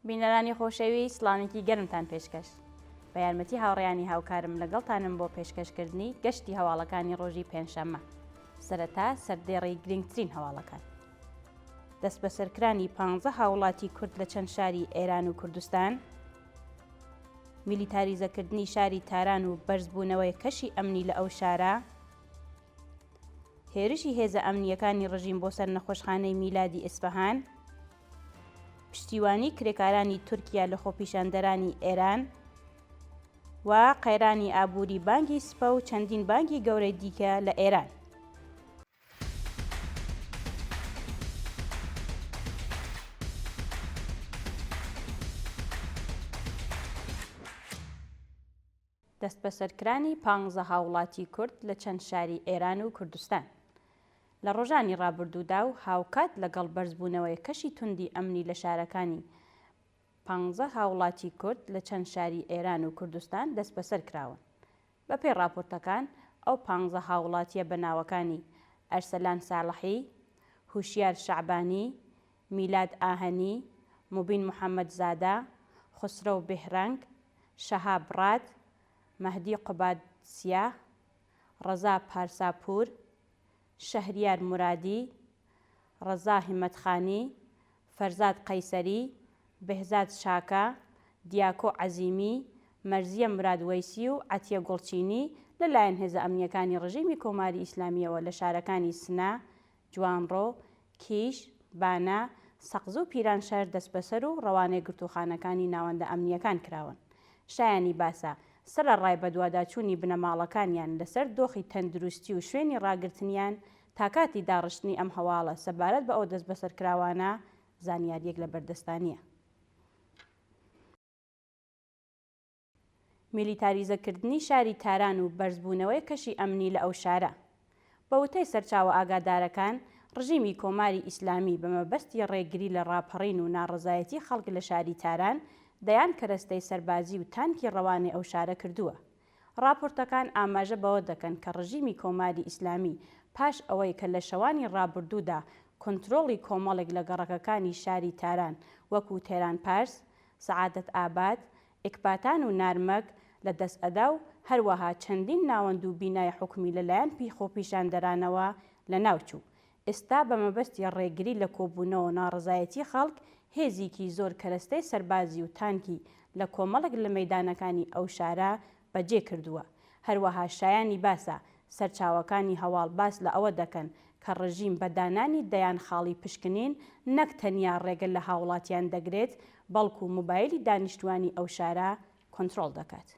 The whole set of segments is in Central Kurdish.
بینەرانی خۆشەویست سڵاوێکی گەرمتان پێشکەش. بە یارمەتی هاوڕێیانی هاوکارم لەگەڵتانم بۆ پێشکەشکردنی گەشتی هەواڵەکانی ڕۆژی پێنجشەممە. سەرەتا سەردێڕی گرنگترین هەواڵەکان. دەستبەسەرکرانی پانزە هاوڵاتی کورد لە چەند شاری ئێران و کوردستان، میلیتاریزەکردنی شاری تاران و بەرزبوونەوەی کەشی ئەمنی لە ئەو شارە، هێرشی هێزە ئەمنییەکانی ڕژیم بۆ سەر نەخۆشخانەی میلادی ئیسفەهان، پشتیوانی کرێکارانی تورکیا لە خۆپیشاندەرانی ئێران و قەیرانی ئابووری بانکی سپە و چەندین بانکی گەورەی دیکە لە ئێران. دەستبەسەرکرانی پانزە هاووڵاتی کورد لە چەند شاری ئێران و کوردستان لە ڕۆژانی ڕابردوودا و هاوکات لەگەڵ بەرزبوونەوەی کەشی توندی ئەمنی لە شارەکانی پانزە هاووڵاتی کورد لە چەند شاری ئێران و کوردستان دەستبەسەر کراون. بەپێی ڕاپۆرتەکان ئەو پانزە هاووڵاتییە بە ناوەکانی، ئەرسەلان ساڵحی، هوشیار شەعبانی، میلاد ئاهەنی، موبین محەمەدزادە، خوسرەو بێهرەنگ، شەهاب ڕاد، مەهدی قوباد سیاه، ڕەزا پارساپوور، شەهریار مورادی، ڕەزا هیمەتخانی، فەرزاد قەیسەری، بێهزاد شاکە، دیاکۆ عەزیمی، مەرزیە موراد وەیسی و عەتیە گوڵچینی لە لایەن هێزە ئەمنییەکانی ڕژیمی کۆماری ئیسلامییەوە لە شارەکانی سنە، جوانڕۆ، کیش، بانە، سەقز و پیرانشار دەستبەسەر و ڕەوانەی گرتووخانەکانی ناوەندە ئەمنییەکان کراون. شایانی باسە، سەرەڕای بەدواداچوونی بنەماڵەکانیان لەسەر دۆخی تەندروستی و شوێنی ڕاگرتنیان، تا کاتی داڕشتنی ئەم هەواڵە سەبارەت بە ئەو دەستبەسەرکراوانە زانیارییەک لە بەردەستا نییە. میلیتاریزەکردنی شاری تاران و بەرزبوونەوەی کەشی ئەمنی لە ئەو شارە. بە وتەی سەرچاوە ئاگادارەکان، ڕژیمی کۆماری ئیسلامی بە مەبەستی ڕێگری لە ڕاپەڕین و ناڕەزایەتی خەڵک لە شاری تاران، دەیان کەرەستەی سەربازی و تانکی ڕەوانەی ئەو شارە کردووە. ڕاپۆرتەکان ئاماژە بەوە دەکەن کە ڕژیمی کۆماری ئیسلامی پاش ئەوەی کە لە شەوانی ڕابردوودا کونترۆڵی کۆمەڵێک لە گەڕەکەکانی شاری تاران وەکوو تێرانپارس، سەعادەت ئاباد، ئیکباتان و نارمەک لە دەست ئەدا و هەروەها چەندین ناوەند و بینای حکومی لە لایەن پی خۆپیشاندەرانەوە لە ناو چوو. ئێستا بە مەبەستی ڕێگری لە کۆبوونەوە و ناڕەزایەتی خەڵک هێزیکی زۆر کەرەستەی سەربازی و تانکی لە کۆمەڵێک لە مەیدانەکانی ئەو شارە بە جێ کردووە. هەروەها شایانی باسە سەرچاوەکانی هەواڵ باس لە ئەوە دەکەن کە ڕژیم بە دانانی دەیان خاڵی پشکنین نەک تەنیا ڕێگە لە هاوڵاتیان دەگرێت، بەڵکو موبایلی دانیشتوانی ئەو شارە کۆنترۆڵ دەکات.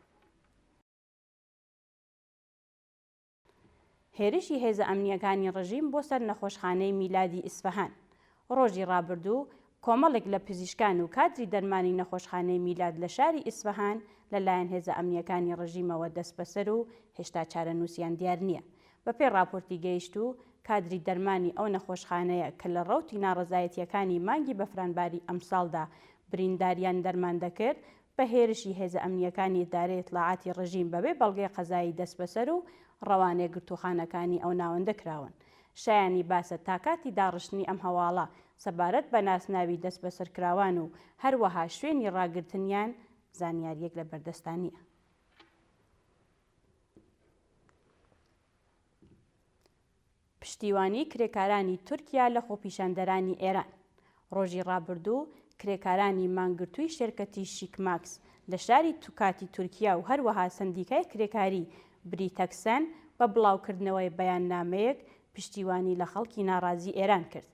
هێرشی هێزە ئەمنییەکانی ڕژیم بۆ سەر نەخۆشخانەی میلادی ئیسفەهان ڕۆژی ڕابردوو، کۆمەڵێک لە پزیشکان و کادری دەرمانی نەخۆشخانەی میلاد لە شاری ئیسفەهان لە لایەن هێزە ئەمنییەکانی ڕژیمەوە دەستبەسەر و هێشتا چارەنووسیان دیار نییە. بەپێی ڕاپۆرتی گەیشتوو، کادری دەرمانی ئەو نەخۆشخانەیە کە لە ڕەوتی ناڕەزایەتییەکانی مانگی بەفرانباری ئەمساڵدا برینداریان دەرمان دەکرد، بە هێرشی هێزە ئەمنییەکانی ئیدارەی ئیتڵاعاتی ڕژیم بەبێ بەڵگەی قەزایی دەستبەسەر و ڕەوانەی گرتووخانەکانی ئەو ناوەندە کراون. شایانی باسە تا کاتی داڕشتنی ئەم هەواڵە سەبارەت بە ناسناوی دەستبەسەرکراوان و هەروەها شوێنی ڕاگرتنیان زانیارییەک لە بەردەستا نییە. پشتیوانی کرێکارانی تورکیا لە خۆپیشاندەرانی ئێران ڕۆژی ڕابردوو کرێکارانی مانگرتووی شێرکەتی شیکماکس لە شاری توکاتی تورکیا و هەروەها سەندیکای کرێکاری بریتەکسەن بە بڵاوکردنەوەی بەیاننامەیەک پشتیوانی لە خەڵکی ناڕازی ئێران کرد.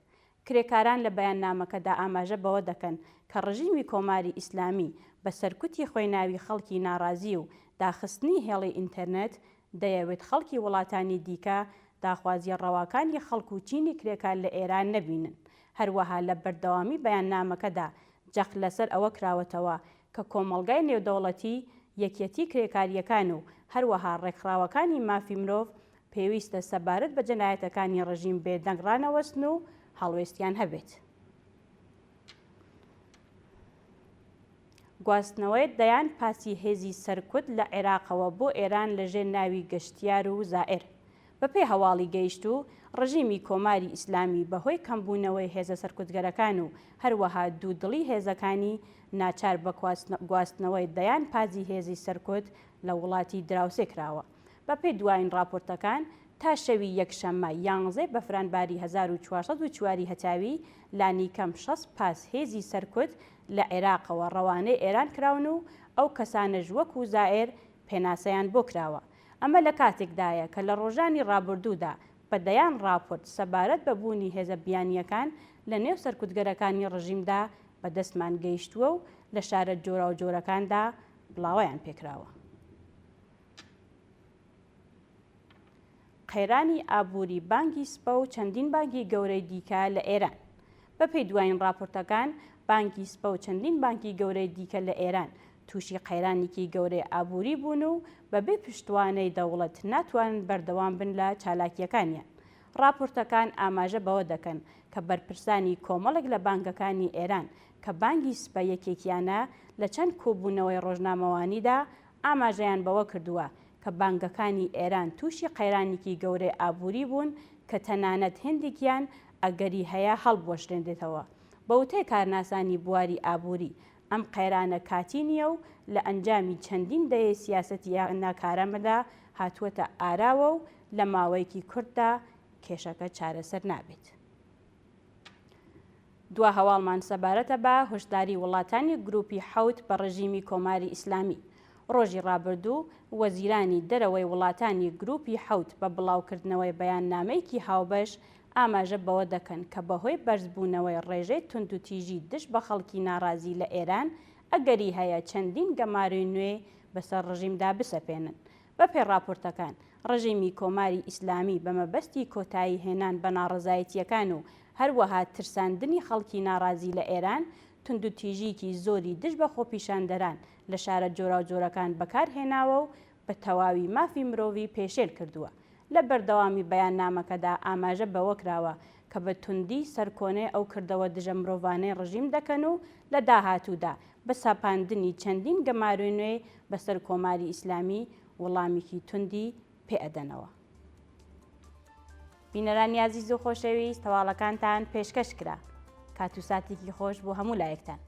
کرێکاران لە بەیاننامەکەدا ئاماژە بەوە دەکەن کە ڕژیمی کۆماری ئیسلامی بە سەرکوتی خوێناوی خەڵکی ناڕازی و داخستنی هێڵی ئینتێرنێت دەیەوێت خەڵکی وڵاتانی دیکە داخوازییە ڕەواکانی خەڵک و چینی کرێکار لە ئێران نەبینن. هەروەها لە بەردەوامی بەیاننامەکەدا جەخت لەسەر ئەوە کراوەتەوە کە کۆمەڵگای نێودەوڵەتی، یەکیەتی کرێکارییەکان و هەروەها ڕێکخراوەکانی مافی مرۆڤ پێویستە سەبارەت بە جەنایەتەکانی ڕژیم بێدەنگ ڕانەوەستن و هەڵوێستیان هەبێت. گواستنەوەی دەیان پاسی هێزی سەرکوت لە عێراقەوە بۆ ئێران لە ژێر ناوی گەشتیار و زائر. بەپێی هەواڵی گەیشتوو، ڕژیمی کۆماری ئیسلامی بە هۆی کەمبوونەوەی هێزە سەرکوتگەرەکان و هەروەها دوودڵی هێزەکانی، ناچار بە گواستنەوەی دەیان پازی هێزی سەرکوت لە وڵاتی دراوسێ کراوە. بەپێی دوایین ڕاپۆرتەکان، تا شەوی یەکشەممە یانزەی بەفرانباری 1404 ی هەتاوی، لانیکەم 60 پاس هێزی سەرکوت لە عێراقەوە ڕەوانەی ئێران کراون و ئەو کەسانەش وەکوو زائێر پێناسەیان بۆ کراوە. ئەمە لە کاتێکدایە کە لە ڕۆژانی ڕابردوودا بە دەیان ڕاپۆرت سەبارەت بە بوونی هێزە بیانییەکان لە نێو سەرکوتگەرەکانی ڕژیمدا بە دەستمان گەیشتووە و لە شارە جۆراوجۆرەکاندا بڵاوەیان پێکراوە. قەیرانی ئابووری بانکی سپە و چەندین بانکی گەورەی دیکە لە ئێران. بەپێی دوایین ڕاپۆرتەکان، بانکی سپە و چەندین بانکی گەورەی دیکە لە ئێران تووشی قەیرانێکی گەورەی ئابووری بوون و بەبێ پشتوانەی دەوڵەت ناتوانن بەردەوام بن لە چالاکییەکانیان. ڕاپۆرتەکان ئاماژە بەوە دەکەن کە بەرپرسانی کۆمەڵێک لە بانکەکانی ئێران کە بانکی سپە یەکێکیانە لە چەند کۆبوونەوەی ڕۆژنامەوانیدا ئاماژەیان بەوە کردووە کە بانکەکانی ئێران تووشی قەیرانێکی گەورەی ئابووری بوون کە تەنانەت هێندێکیان ئەگەری هەیە هەڵبوەشرێندێتەوە. بە وتەی کارناسانی بواری ئابووری، ئەم قەیرانە کاتی نییە و لە ئەنجامی چەندین دەیەی سیاسەتی ناکارامەدا هاتووەتە ئاراوە و لە ماوەیەکی کورتدا کێشەکە چارەسەر نابێت. دوا هەواڵمان سەبارەتە بە هۆشداری وڵاتانی گروپی حەوت بە ڕژیمی کۆماری ئیسلامی. ڕۆژی ڕابردوو وەزیرانی دەرەوەی وڵاتانی گروپی حەوت بە بڵاوکردنەوەی بەیاننامەیەکی هاوبەش ئاماژە بەوە دەکەن کە بەهۆی بەرزبوونەوەی ڕێژەی توندوتیژی دژ بە خەڵکی ناڕازی لە ئێران ئەگەری هەیە چەندین گەمارۆی نوێ بەسەر ڕژیمدا بسەپێنن. بەپێی ڕاپۆرتەکان، ڕژیمی کۆماری ئیسلامی بە مەبەستی کۆتایی هێنان بە ناڕەزایەتییەکان و هەروەها ترساندنی خەڵکی ناڕازی لە ئێران، توندوتیژیی زۆری دژ بە خۆپیشاندەران لە شارە جۆراوجۆرەکان بەکار هێناوە و بە تەواوی مافی مرۆڤی پێشێل کردووە. لە بەردەوامی بەیاننامەکەدا ئاماژە بەوە کراوە کە بە توندی سەرکۆنەی ئەو کردەوە دژە مرۆڤانەی ڕژیم دەکەن و لە داهاتوودا بە سەپاندنی چەندین گەمارۆی نوێ بەسەر کۆماری ئیسلامی وڵامێکی توندی پێ ئەدەنەوە. بینەرانی ئازیز و خۆشەویست هەواڵەکانتان پێشکەش کرا. کات و ساتێکی خۆش بۆ هەموو لایەکتان.